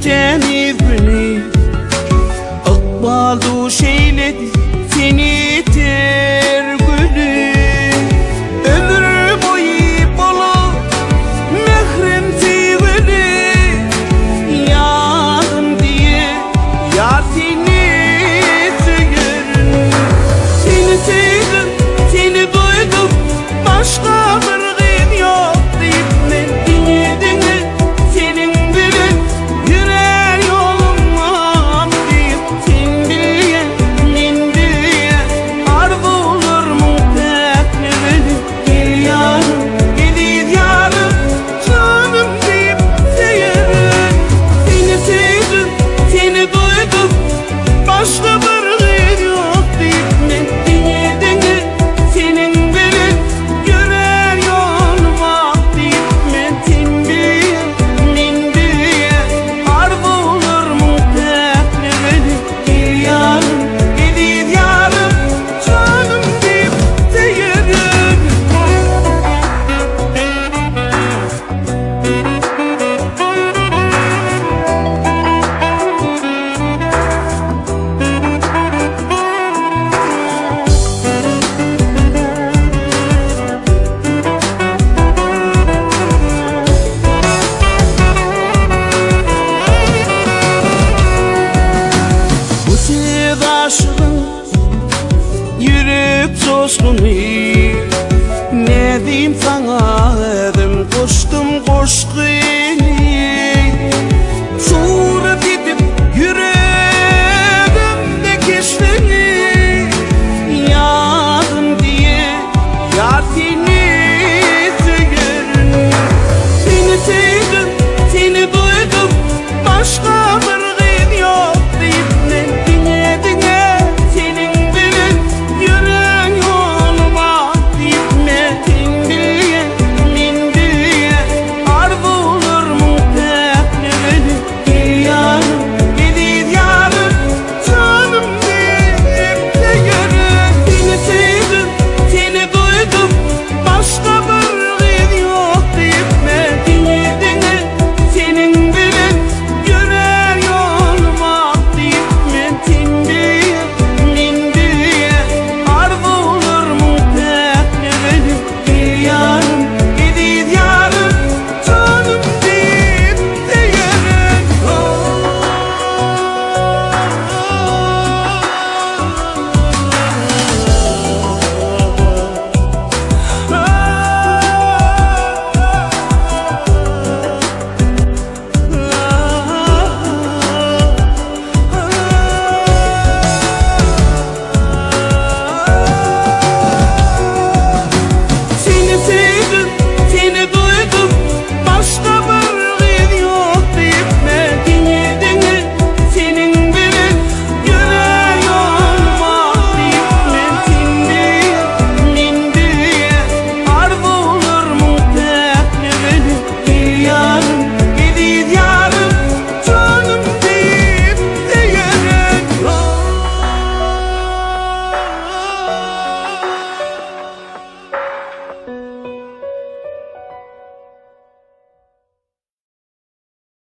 tämiz güni. Ykbal duş eýledi seni ter güli. Ömür boýy bolup mährem söýgüli. Ýarym diýe ýar seni söýerin. Seni söýdüm, seni duýdum, başga bir gyz ýok diýip men diňe-diňe seniň bilen ýörär ýolum ak diýip sen bilýän, men bilýän arzuwlarymyň päkligini gel ýarym, eziz ýarym, janym diýip söýerin. Seni söýdüm, seni duýdum, başga bir gyz ýok diýip men diňe-diňe seniň bilen ýörär ýolum ak diýip men sen bilýän, men bilýän arzuwlarymyň päkligini gel ýarym, eziz ýarym, janym diýip söýerin. Bu söz aşygyň ýürek joşguny Nädeyim saňa özüm goşdum goşgyny.